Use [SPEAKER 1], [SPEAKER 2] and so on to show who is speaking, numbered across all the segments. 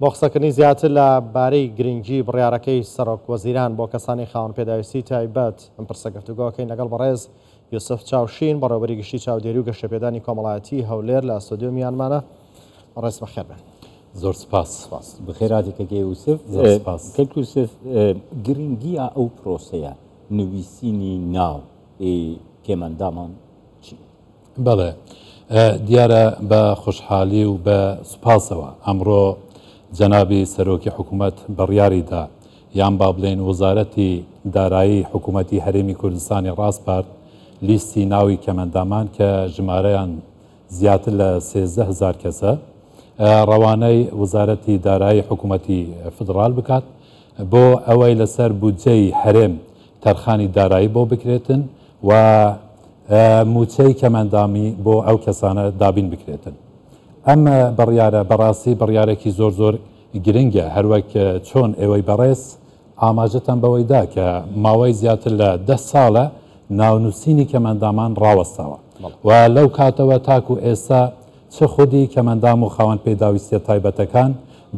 [SPEAKER 1] بۆ قسەکردنی زیاتر لە بارەی گرنگی بڕیارەکەی سەرۆک وەزیران بۆ کەسانی خاوەن پێداویستی تایبەت، ئەم پرسە گفتوگۆکەین لەگەڵ بەڕێز یوسف چاوشین، بەڕێوەبەری گشتی چاودێری و گەشەپێدانی کۆمەڵایەتی هەولێر لە ستۆدیۆ میانمانە. بەڕێز بەخێر بێن.
[SPEAKER 2] زۆر سپاس.
[SPEAKER 1] سپاس.
[SPEAKER 3] بەخێرهاتی کەک یوسف.
[SPEAKER 2] زۆر سپاس.
[SPEAKER 3] کەک یوسف گرنگیە ئەو پرۆسەیە نویسینی ناو ی کێمەندامان چی؟
[SPEAKER 2] بەڵێ دیارە بە خۆشحالی و بە سوپاسەوە ئەمڕۆ جەنابی سەرۆکی حکوومەت بڕیاری دا یان با بڵێین وەزارەتی دارایی حکوومەتی هەرێمی کوردستانی ڕاسپارد لیستی ناوی کەمەندامان کە ژمارەیان زیاتر لە 13 هەزار کەسە ڕەوانەی وەزارەتی دارایی حکوومەتی فیدڕال بکات بۆ ئەوەی لەسەر بودجەی هەرێم تەرخانی دارایی بۆ بکرێتن و مووچەی کەمئەندامی بۆ ئەو کەسانە دابین بکرێتن. ئەم بڕیارە بەڕاستی بڕیارێکی زۆر زۆر گرنگە، هەروەک چۆن ئێوەی بەڕێز ئاماژەتان بەوەی دا کە ماوەی زیاتر لە 10 ساڵە ناونووسینی کەمئەندامان ڕاوەستاوە و لەو کاتەوە تاکو ئێستا چ خودی کەمئەندام و خاوەن پێداویستیە تایبەتەکان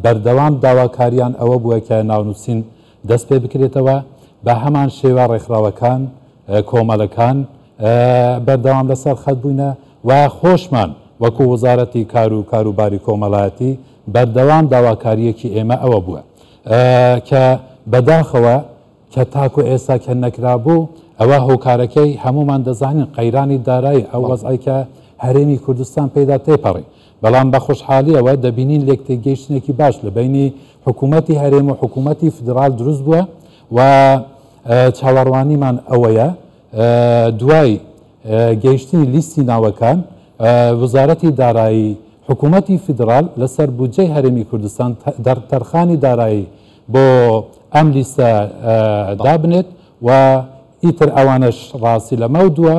[SPEAKER 2] بەردەوام داواکاریان ئەوە بووە کە ناونووسین دەست پێ بکرێتەوە، بە هەمان شێوە ڕێکخراوەکان، کۆمەلەکان بەردەوام لەسەر خەت بووینە و خۆشمان وەکو وەزارەتی کار و کاروباری کۆمەڵایەتی بەردەوام داواکارییەکی ئێمە ئەوە بووە کە بەداخەوە کە تاکو ئێستا کە نەکرابوو ئەوە هۆکارەکەی هەموومان دەزانین قەیرانی دارایی ئەو وەزعەی کە هەرێمی کوردستان پێیدا تێپەڕی بەڵام بە خۆشحالییەوە دەبینین لێکتێگەیشتنێکی باش لە بەینی حکوومەتی هەرێم و حکوومەتی فیدراڵ دروست بووە و چاوەڕوانیمان ئەوەیە دوای گەیشتنی لیستی ناوەکان وەزارەتی دارایی حکوومەتی فیدراڵ لەسەر بودجەی هەرێمی کوردستان تەرخانی دارایی بۆ ئەم لیستە دابنێت و ئیتر ئەوانەش ڕاستی لەمەودوا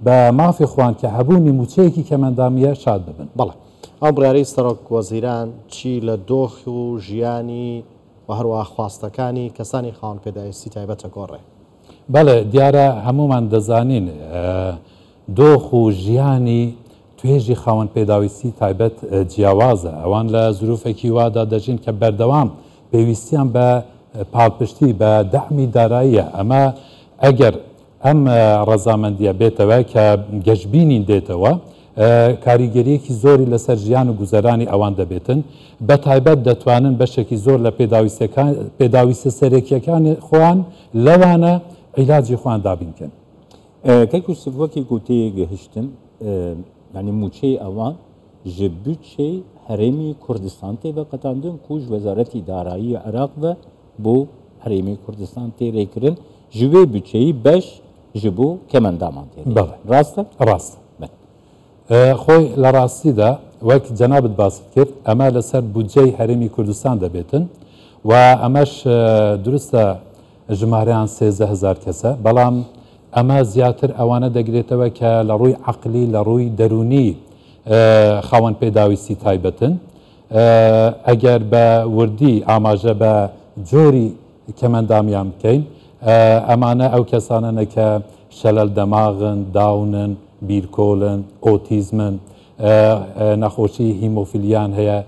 [SPEAKER 2] بە مافی خۆیان کە هەبوونی مووچەیەکی کەمئەندامییە شاد ببن.
[SPEAKER 1] بەڵێ ئەو بڕیارەی سەرۆک وەزیران چی لە دۆخ و ژیانی و هەروەها خواستەکانی کەسانی خاوەن پێداویستی تایبەت ئەگۆڕێ؟
[SPEAKER 2] بەڵێ دیارە هەموومان دەزانین دۆخ و ژیانی توێژی خاوەن پێداویستی تایبەت جیاوازە، ئەوان لە زروفێکی وادا دەژین کە بەردەوام پێویستیان بە پاڵپشتی بە دەعمی داراییە، ئەمە ئەگەر ئەم ڕەزامەندییە بێتەوە کە گەشبینین دێتەوە، کاریگەرییەکی زۆری لەسەر ژیان و گوزەرانی ئەوان دەبێتن، بەتایبەت دەتوانن بەشێکی زۆر لە پێداویستە سەرەکییەکانی خۆیان لەوانە عیلاجی خۆیان دابین بکەن.
[SPEAKER 3] کاک یوسف وەکی کو تێ گهشتن یانی موچەی ئەوان ji budçey herêmî Kurdistan tê veqetandin ku ji Wezaretî Darayî Iraq ve bo Herêmî Kurdistan tê rêkirin ji wê budçeyî beş ji bo kemendaman tê rêkirin.
[SPEAKER 2] Belê.
[SPEAKER 3] Rast e?
[SPEAKER 2] Rast e. Belê. خۆی لە ڕاستیدا وەک جەنابت باست کرد ئەمە لەسەر بودجەی هەرێمی کوردستان دەبێتن و ئەمەش دروستە ژمارەیان 13 هەزار کەسە بەڵام ئەمە زیاتر ئەوانە دەگرێتەوە کە لە ڕووی عەقلی لە ڕووی دەروونی خاوەن پێداویستی تایبەتن. ئەگەر بە وردی ئاماژە بە جۆری کەمەندامیان بکەین، ئەمانە ئەو کەسانەنە کە شەلەل دەماغن، داونن، بیرکۆلن، ئۆتیزمن، نەخۆشی هیمۆفیلیان هەیە،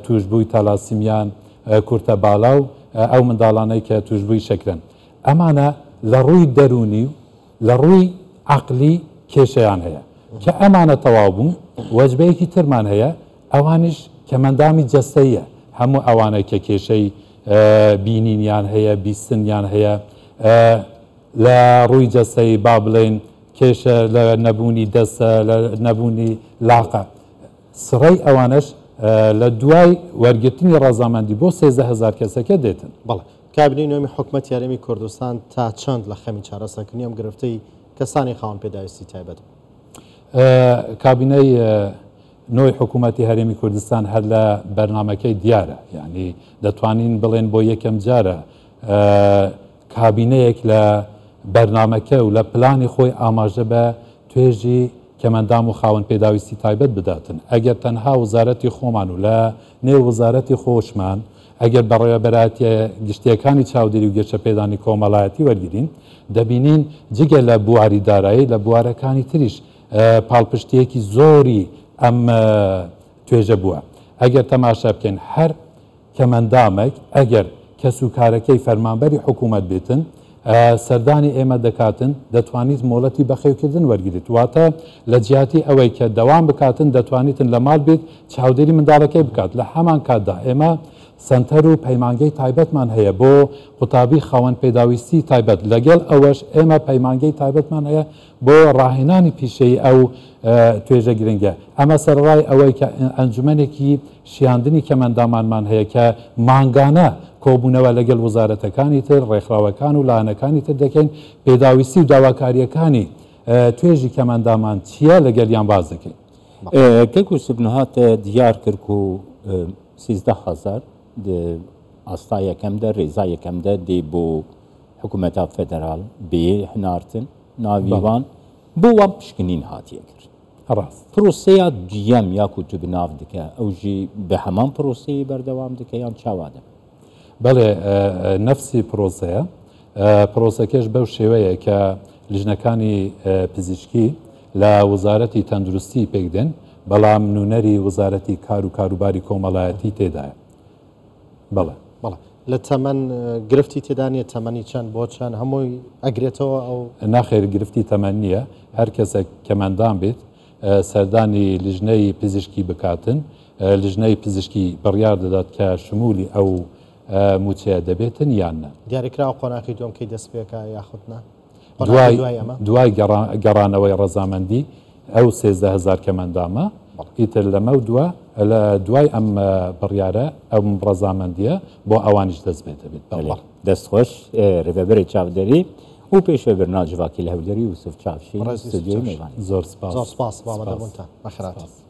[SPEAKER 2] تووشبووی تالاسیمیان، کورتە بالا و ئەو منداڵانەی کە تووشبووی شەکرەن. ئەمانە لە ڕووی دەروونی و لە ڕووی عەقلی کێشەیان هەیە. کە ئەمانە تەواو بوون، وەجبەیەکی ترمان هەیە، ئەوانیش کەمەندامی جەستەییە. هەموو ئەوانەی کە کێشەی بینینیان هەیە، بیستنیان هەیە، لە ڕووی جەستەیی با بڵێین کێشە لە نەبوونی دەستە، لە نەبوونی لاقە، سڕەی ئەوانەش لە دوای وەرگرتنی ڕەزامەندی بۆ 13 هەزار کەسەکە دێتن.
[SPEAKER 1] بەڵێ. کابینەی نۆیەمی حکومەتی هەرێمی کوردستان تا چەند لە خەمی چارەسەرکردنی ئەم گرفتەی کەسانی خاوەن پێداویستی تایبەت بوو؟
[SPEAKER 2] کابینەی نۆی حکوومەتی هەرێمی کوردستان هەر لە بەرنامەکەی دیارە، یانی دەتوانین بڵێن بۆ یەکەم جارە کابینەیەک لە بەرنامەکە و لە پلانی خۆی ئاماژە بە توێژی کەمەندام و خاوەن پێداویستی تایبەت بداتن. ئەگەر تەنها وزارەتی خۆمان و لە نێو وزارەتی خۆشمان ئەگەر بەڕێوەبەرایەتیە گشتیەکانی چاودێری و گەشەپێدانی کۆمەڵایەتی وەرگرین دەبینین جگە لە بواری دارایی لە بوارەکانی تریش پاڵپشتیەکی زۆری ئەم توێژە بووە. ئەگەر تەماشا بکەین هەر کەمەندامێک ئەگەر کەسوکارەکەی فەرمانبەری حکوومەت بێتن سەردانی ئێمە دەکاتن دەتوانیت مۆڵەتی بەخێوکردن وەرگریت واتە لە جیاتی ئەوەی کە دەوام بکاتن دەتوانیتن لە ماڵ بیت چاودێری منداڵەکەی بکات لە هەمان کاتدا ئێمە سەنتەر و پەیمانگەی تایبەتمان هەیە بۆ قوتابی خاوەن پێداویستی تایبەت لەگەڵ ئەوەش ئێمە پەیمانگەی تایبەتمان هەیە بۆ ڕاهێنانی پیشەیی ئەو توێژە گرنگە. ئەمە سەرەڕای ئەوەی کە ئەنجومەنێکی شیاندنی کەمئەندامانمان هەیە کە مانگانە کۆبوونەوە لەگەڵ وەزارەتەکانی تر، ڕێکخراوەکان و لایەنەکانی تر دەکەین، پێداویستی و داواکارییەکانی توێژی کەمئەندامان چییە لەگەلیان باس دەکەین.
[SPEAKER 3] کاک یوسف نها تە دیار کرد کو 13 هەزار di ئاستا یەکەم دە رێزا یەکەم دە دێ بۆ حکوومەتا فێدەرال بێ هنارتن ناوی وان بۆ وان پشکنین هاتیە کرد.
[SPEAKER 2] ڕاست.
[SPEAKER 3] پرۆسەیا دویەم یا کو تو بناو دکە ئەو ژی بە هەمان پرۆسەیی بەردەوام دکە یان چاوا دەبێ؟
[SPEAKER 2] بەڵێ نەفسی پرۆسەیە. پرۆسەکەش بەو شێوەیە کە لیژنەکانی پزیشکی لە وزارەتی تەندروستی پێک دێن، بەڵام نونەری وزارەتی کار و کاروباری کۆمەڵایەتی تێدایە. بەڵێ.
[SPEAKER 1] بەڵێ لە تەمەن گرفتی تێدا نییە تەمەنی چەند بۆ چەند هەمووی ئەگرێتەوە ئەو؟
[SPEAKER 2] ناخێر گرفتی تەمەن نییە هەر کەسێک کەمئەندام بێت سەردانی لیژنەی پزیشکی بکاتن لیژنەی پزیشکی بڕیار دەدات کە شمولی ئەو موچەیە دەبێتن یان نا.
[SPEAKER 1] دیاریکراوە قۆناخی دووەم کەی دەست پێکا یاخود نا؟
[SPEAKER 2] دوای دوای گەڕانەوەی ڕەزامەندی ئەو 13 هەزار کەمەندامە ئیتر لەمە دوا لە دوای ئەم بڕیارە ئەم ڕەزامەندیە بۆ ئەوانیش دەست بێت دەبێت.
[SPEAKER 3] بەڵێ دەست خۆش رێڤەبەری چاودێری و پێشوەبرنا جڤاکی لە هەولێری یوسف چاوشین ستۆدیۆی مێوانی.
[SPEAKER 2] زۆر سپاس.
[SPEAKER 1] زۆر سپاس بۆ ئامادەبوونتان. بەخێرهاتن.